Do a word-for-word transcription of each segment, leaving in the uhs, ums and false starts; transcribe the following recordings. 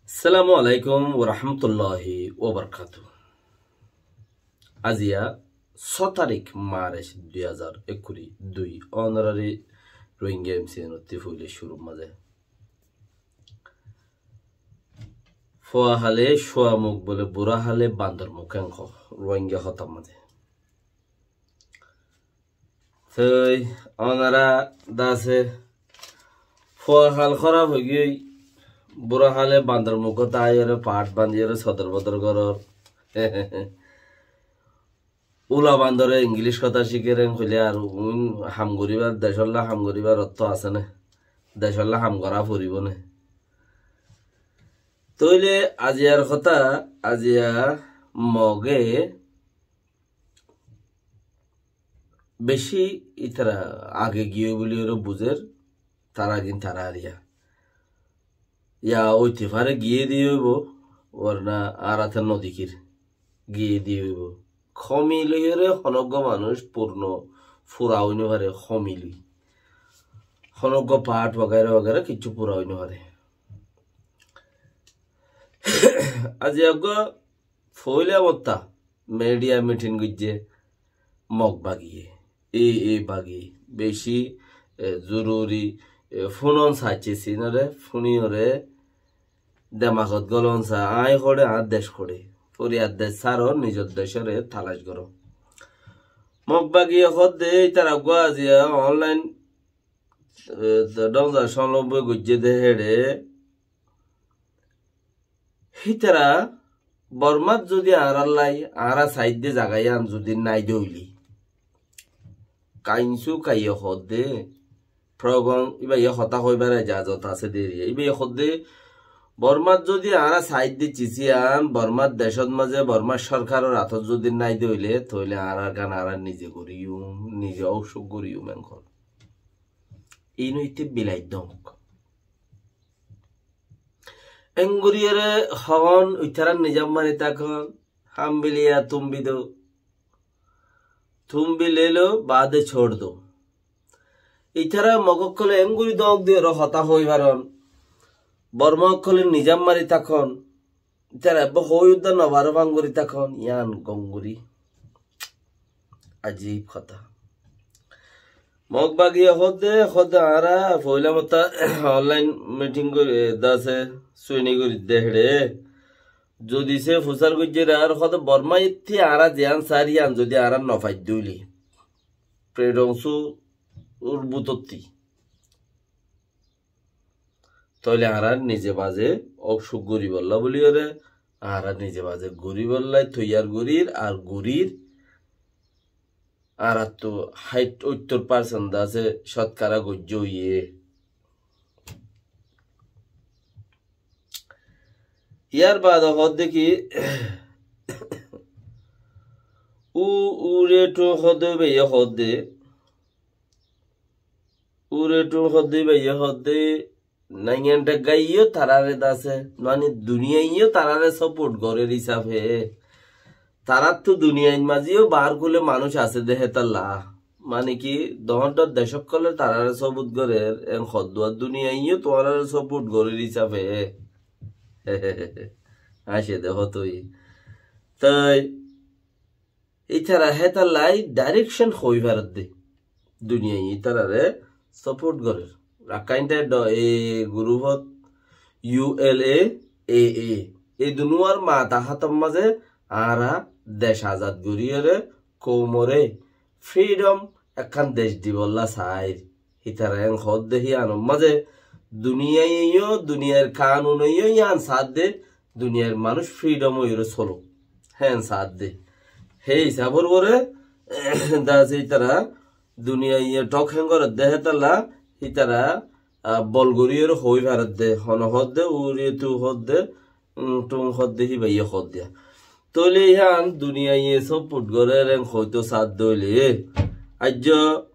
Assalamu alaikum wa rahmatullahi wa barakatuhu. Aziya só tarík March dui házar ekkuri dui, ónorari Rohingya M C N ottí foila cúrur mazé. Fua hále cúa muk bóle, burá hále bandor muk, héen hoó Rohingya hotár mazé. Toi ónora dase fua hál hóraf óigiyoi, burá hále bandor muk táiyore, path bandiyore sodor bodor gorór. Ula bandore Ingilíc hotá cíker, héen hoilé ar uin ham goríbar, decólla ham goríbar otto asé né? Decólla ham gorá foribó né? Tóile aziyar hotá, aziya Moge beci ítara age giyé buli ore buzér, tará gin tará ariya. Ya óite fare giyé de óibo, warna añára te no dekír. Giyé de óibo. Homi loiyore honógguá manúic furno fura ói no fare, homi loi. Honógguá path wagaira wagaira kiccú fura ói no fare. Aziya eggúa foila botta media mitin goijjé Mog bagiye, e, e bagi, beci, e, zoruri, e, funon saicce sinore, funiyore, demagot golon sa, añí hoçé, añár dec hoçé. Foriyar dec sáro, nizor decóre talac goró. Mog bagiye hoódde, ítara eggúa aziya online, e, dónza sonlobboi goijjé de héçe, hítara Bormát zodi añárallai, añára saidde zaga yían zodi nái de óile, kainsu kaiye hoódde, progon, íbaye hotá hoibar ejazot asé de eriya. Íbaye hoódde, Bormát zodi añára saidde cis yían, Bormát decót mazé, Bormát sorkaror atot zodi nái de óile, tóile añárar gán añára nize goríyum, nize óusuk goríyum, héen hoór. Iín óite bilai dóñk. Engoriyóre hoón, uitará nizam mari tákon, ham biliya tum bido, tum bi lelo, baade cór do. Itará Mog ókkolé engori dóñk diyóre hotá hoói faron, Bormá ókkolé nizam mari tákon, itará ebbá hoói uddá no faro fangori tákon, yían gongori. Ajib hotá. Mog bagiye hoódde, hoódde añára foila mota online meeting gori, e, dase suini gori de héçe. Zodi se fusár goijjé re ar hoódde Bormá ittí añára ziyán sair yían zodi añára no faidde óile, Freedom Su ur butotti. Tóile añára nize baze óusuk goríbolla buli ore, añára nize baze goríbolla toiyar gorír, ar gorír, añárattu háit óittor percent asé cótkara goijjé óiye. Yar baade hoódde ki, u, ure tu hoódde beiye hoódde, ure tu hoódde beiye hoódde, Naingan Deggaiyó tarare dase, mani duniyaiyó tarare support gorer hísafe. Taráttu duniyair mazeyó baár kule manúic asé de hétalla. Mani ki, dohóñr dohóñr dec ókkole tarare support gorer, en hoddúa duniyaiyó tuáñrare support gorer hísafe. Añcé de hotoi. Toi, Ítara hétallai direction hoi faredde. Duniyai ítarare support gorer. Rakhine State do e gurupot U L A A A. E dunuwar mata hátor maze añára dec azad goriyore koumore freedom ekkán dec dibolla sair. Ítara en hoódde híyanor maze duniyaiyo, duniyair kanunoiyo yián saádde, duniyair manúic freedom óiyore solók. Héen saádde. Hé hísabor uore, dase ítara duniyaiye thok héen goredde hétalla, ítara, a, bol goríyore hoói faredde, hono hoódde, uriye tu hoódde, um, tum hoódde, híbaye hoódde. Tóile yián duniyaiye support gorer en hoito saádde óile, aijjó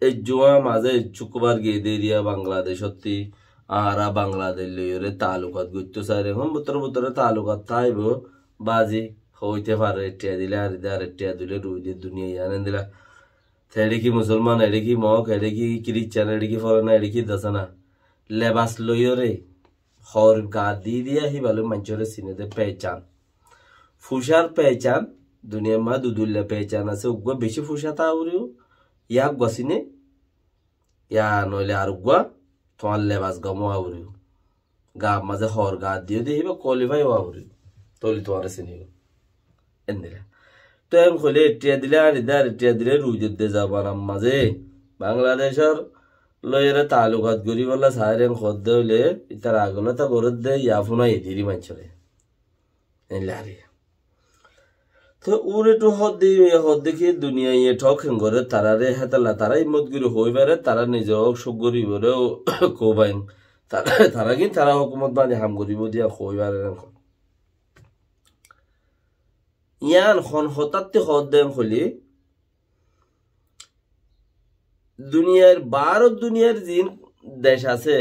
Ejjuwa maze cukkubar giyé de eriya Bangladec ottí, añára Bangladec loiyore taalukat goittó sair, ehón bútore bútore taalukat táibo, bazi hoite fare, ettiya dile aride, ar ettiya dile rui de, duniya yián endilla. Te eçe ki musolman, eçe ki mok, eçe ki kiriccán, eçe ki folana, eçe ki dasana. Lebas loiyore, Hoor gaát di diya híba loi maincóre sine de pehcán. Fusár pehcán, duniyar maze duduilla pehcán asé, uggúa beci fusá táa foribó, yá uggúa sine, yá noile ar uggúa, tuáñr lebas gom óa foribó. Gaár maze hoor gaát diyo de híba qualify óa foribó. Tóile tuáñre sinibó. Endilla. Toi en hoile ettiya dile añári de, ar ettiya dile ruidor de zabanar maze Bangladecor loiyore taalukat goríbolla sair en hoódde óile, itar agolota gorédde ya fúnai diri maincóre. Endilla ar. Toi uore ettu hoódde, hoódde ki duniyaiye thok en gorer tarare, hétalla tara himmot gorí hoi fare, tara nize ok suk goríbore o kobain. Tara, tara ki tara hókumot bani ham goríbo diya hoi fare en hoó. Yián hon hotátte hoódde hoilé, duniyar, baáror duniyar zin dec asé,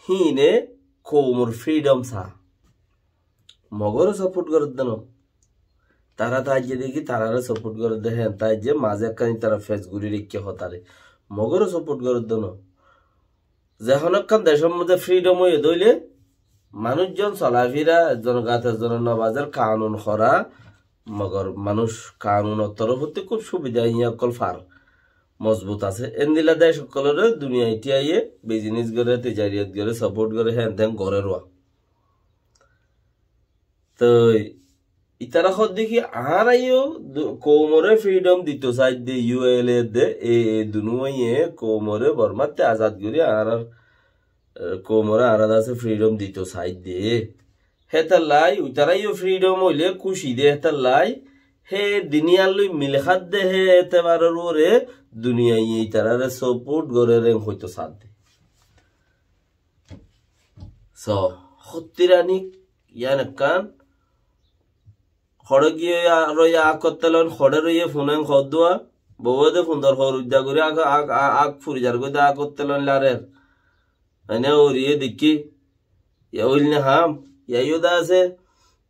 híine koumor freedom saá. Mogoré support gorédde no. Tara taijje deki tarare support gorédde, héen taijje maze ekkán tara face gorí raikké hotáre. Mogoré support gorédde no. Ze hono ekkán decor maze freedom óiye de óile, manúic zon solafira, ezzone gat ezzone no bazer, kanun hora, mogor manúic kanunor torofottí kúb subida, iyan ókkol far mozbut asé. Endilla dec ókkolore duniyai tiyaye business gore, tijariyot gore, support gore, héen teén gore ruwa. Toi itara hoódde ki, añára yó du-, koumore freedom dito saidde, U L A de, e, e dunúaiye koumore Bormatte azad gorí añárar, e, koumore añára dase freedom dito saidde. Hétallai uitara yó freedom óile kúci de, hétallai hé diniyar loi mil hádde hé etebaror uore duniyaiye itarare support gorer en hoito sadde. So, hottirani yián ekkán, hoçé giyé ya-, roiye ak otté loin, hoçé roiye funen hoddúa, bouwe de fundor hor uidda gorí ak, ak, ak, ak furizar goidde ak otté loin larer. Ene oriye dekí, ya oil ne ham, ya yó de asé,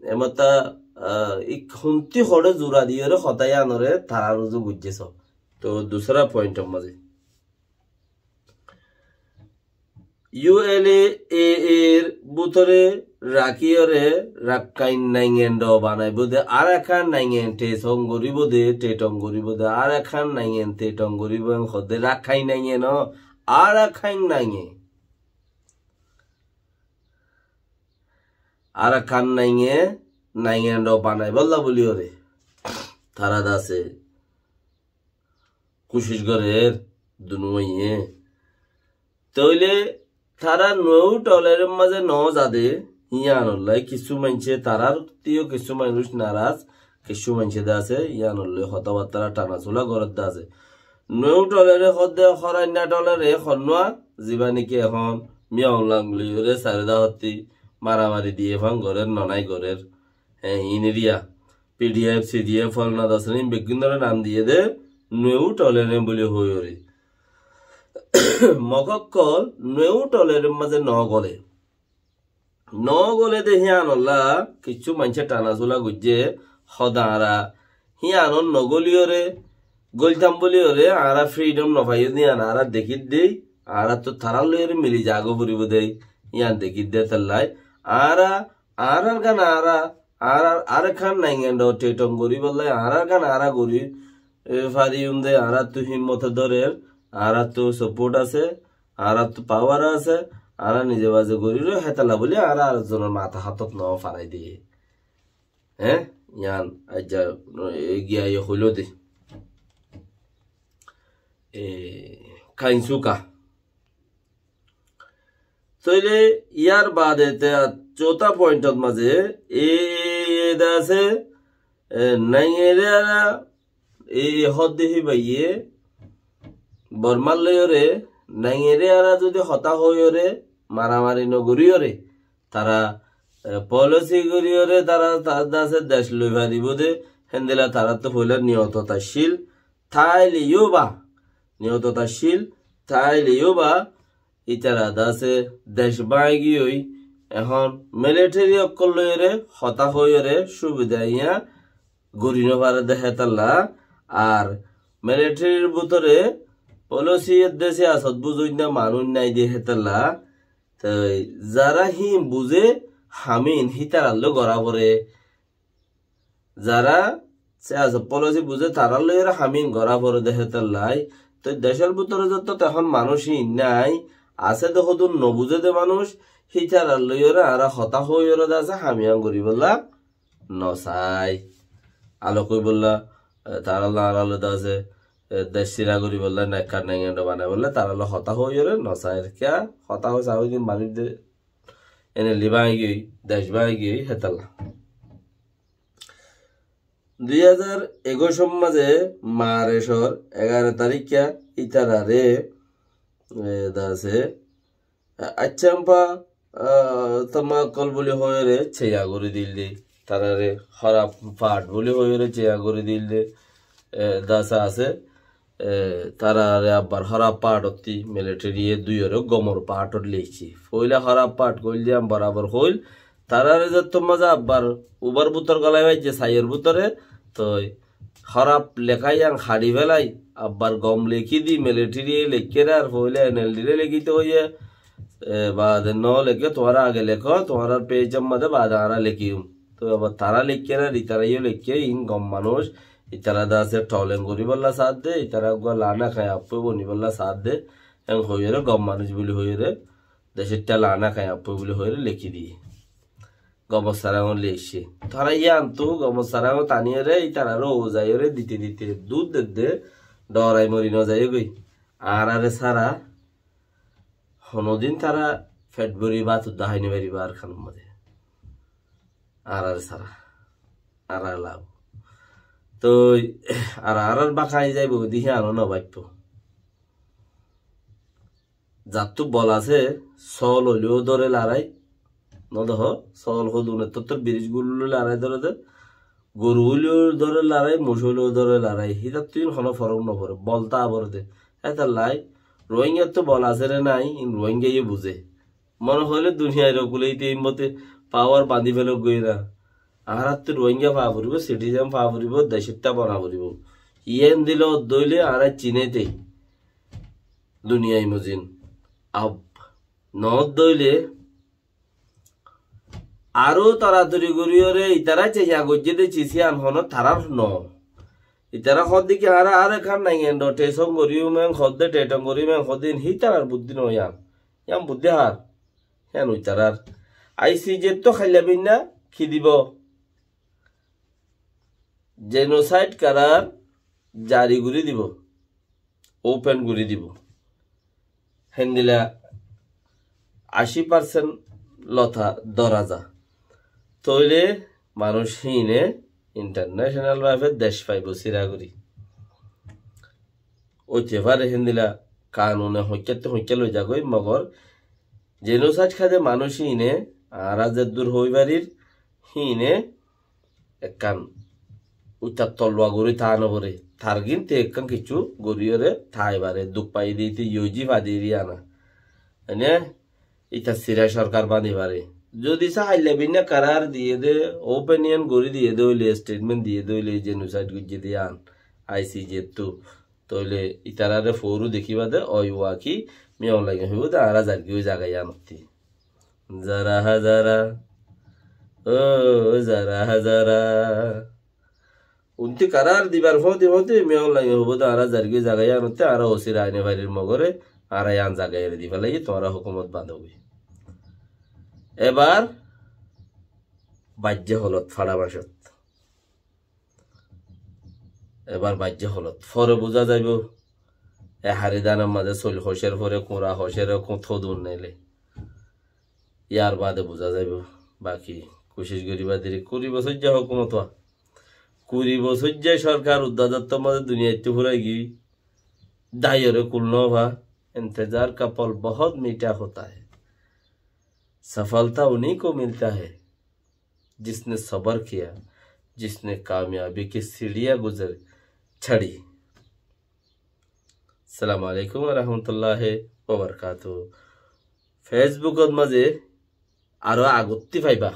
emota, ah, ik hunti hoçé zura diyore hotá yiánore tarar uzu gujje so. To dusra point or maze. U L A er bútore rakíyore Rakkain Naingen do banaibó de, Arakan Naingen tetong goríbo de, tetong goríbo de, Arakan Naingen tetong goríbo en hoódde Rakkain Naingen no, Arakan Naingen. Arakan Naingen, Naingen do banaibólla buliyore. Tara dase kucíc gorer dunúaiye. Tóile tara Nuewu Toleror maze no zade, yíanollai kissú maincé, tarar tíyo kissú manúic naraz, kissú maincé de asé, yíanollai hotábattara thanasúla gorer de asé. Nuewu Tolere hoódde, Horainna Tolere honnúa, zibá niki ehón Miyaung Lang loiyóre sairó dahottí maramari diye fán gorer, nonai gorer. Hé, iniriya, P D F, C D F, folna dasani, beggúnore nam diye de, Nuewu Tolere buli hoiyóre. Mog ókkol Nuewu Tolerer maze no gole. No gole de híanolla, kiccú maincé thanasúla goijjé, hoda añára híanot no goliyóre, goltam buliyóre, añára freedom no faiyó de hían añára dekír de, añárattú tarár loiyóre mili zagói foribó de, hían dekír de hétallai. Añára Añárar gán añára, añárar arekkán naingen do tetong goríbolla, añárar gán añára gorí, e, fariyum de, añárattú himmot dórer, añárattú support asé, añárattú power asé, añára nize baze goríro, hétalla buli añára arekzonor mata hátot no farai diyé. Hé? Yián aijja, e, giya iye hoilo de. E, Kainsuka. Tóile yar baade te ar chouta pointot maze e, e, e de asé, e, naingere ara, e, e hoódde híbaye, Bormar loiyóre, naingere ara zodi hotá hoiyóre, maramari no goríyóre, tara, e, policy goríyóre, tara, tara de asé dec loi faribó de, héndilla tarattú foila niyotot accíl, táile yó ba, niyotot accíl, táile yó ba, ítara de asé dec báñgi giyói, ehón military ókkol loiyóre, hotá hoiyóre, subida iyan gorí no fare de hétalla, ar militaryr bútore policy edde siyasot buzóinna manúic nai de hétalla, Toi zará híin buzé, hamín hítarallói gorá foré. Zará siyasot polisi buzé, tarállói yóre hamín gorá foré de hétolla. Toi decór bútore zottót ehón manúic híin nái, asé de hodún nobuzé de manúic, hítarallói yóre añára hotá hoói yóre de asé hamíyan goríbolla nosai. Alok óibolla, e, tarálla añárálla de asé, e, dec síra goríbolla, nekkar nengendo banaibólla, tarálla hotá hoói yóre nosai. Kiyá hotá hoói saói din manúic de, ene li báñgi giyói, dec báñgi giyói, hétalla. Dui házar ekuicor mazé Marcor egaró tarikká ítararé, e, de asé, a-, accámpa, a, tamma ókkol buli hoiyóre céya gorí dil de. Tarare hóraf path buli hoiyóre céya gorí dil de. E, de asé, e, tarare abbar hóraf pathottí militariye duiyóre gomor pathot leikké. Foila hóraf path goil de yián borabor hoil. Tarare zettót mazé abbar ubar bútor golai faijje, saiyor bútore, toi hóraf leká yián haçi félai, abbar gom lekí di, militariye leikké de, ar foila NLD re lekíto hoiyé, e, baade no leké, tuáñra age lekó, tuáñrar page or mazé baade añára lekíyum. Toi abbar tará leikké de, ar itarayó leikké, iín gom manúic, itará de asé toleng goríbolla saádde, itará uggúa lana kaiyappói bonibólla saádde, en hoiyóre gom manúic buli hoiyóre, decóitta lana kaiyappói buli hoiyóre lekí diyé. Gomor sarangor li aiccé. Tará yiántu gomor sarangot aniyóre, itararé uzaiyóre dite dite dud dedde, dhorai mori nozaiyógoi. Añáráre sára honodin tará feth bóri bát udda hái nofaribó Arkanor mazé. Añáráre sára. Añáráre lab. Toi, ar añárár báka aññí zaibou de híyan ó nobáippó. Zattú bol asé, sóol óileó dóre larái. Nodehó, sóol hodún ettó tor biris gulli larái dóre de. Goru óileó dóre larái, muc óileó dóre larái. Hítattú iín honó forók noforé, bol táa foré de. Hétolla Ruáingattú bol asé re nái, iín Ruáingaye buzé. Mone hoilé duniyair okule íte iín mote pawar bañdí felók goi na. Añáráttu Ruáinga faa foribó, citizen faa foribó, decóitta bana foribó. Yián dile ódde óile añára cinéte duniyai mozin. Ab noódde óile aró toratori goríyoré itará céña goijjé dé cis yían honó tarár noó. Itará hoódde ki añára aró ekkán naingendo thethong goríyum, en hoódde thethong goríyum, en hoódde hítarár buddí noó yían. Yían buddí hár? Yían uitarár. ICJ ttú háilla bínna ki dibou? Genocide karar jari gorí dibou. Open gorí dibou. Héndilla ací percent lota dóra za. Tóile manúic híine international bábe dec faibou síra gorí. Óite fare héndilla kanune hoikkátte hoikká loi zagói, mogor genocide háde manúic híine añára zeddúr hoói farir híine ekkán uitar tolwa gorí táa noforé, tar gínte ekkán kiccú goríyoré táai faré, duk faiyé dé íte yojí fadiyé dé yían. Ene ítar sira sorkar bañdí faré. Zodi sá háilla bínna karár diyé dé, opinion gorí diyé dé óile, statement diyé dé óile, genocide goijjé dé yían, ICJ ttú, tóile ítararé foóru dekíba dé, oi waki, Min Aung Hlaing e hoibó dé, añára zargói zaga yíanottí. Zara hazara, ó zara hazara. Untí karár dibar fóñti fóñti Min Aung Hlaing e hoibó dé, añára zargói zaga yíanottí, añára osíra aái nofarir mogoré, añára yían zaga eri di félaiyi, tuáñra hókumot bañdógoi. Ebar baijjé holot, fáça mañcot. Ebar baijjé holot. Fore buzá zaibou. E hári danor mazé soil hocér fore, kuñra hocér, kuñt hodún neile. Yar bade buzá zaibou. Baki kucíc goríba deri. Kuri bosór za hókumot wa. Kuri bosór za sorkar uddá zattór mazé duniyaittú furai giyói. Daiyoré kul nofa. انتظار کا پھل بہت میٹھا ہوتا ہے۔ سفلتا انہیں کو ملتا ہے جس نے صبر کیا، جس نے کامیابی کی سیڑھیاں گزر چڑھی۔ السلام علیکم ورحمۃ اللہ وبرکاتہ۔ Facebook ot mazé aró agottí faiba,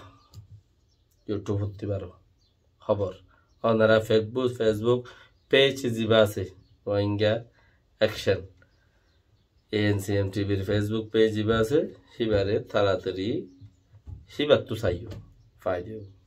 YouTube ottí baró hóbor. Onora Facebook, Facebook page ziba asé, Rohingya Action. E N C M T V r Facebook page ibá asé, híbare taratari híbattú saiyó, fai diyó.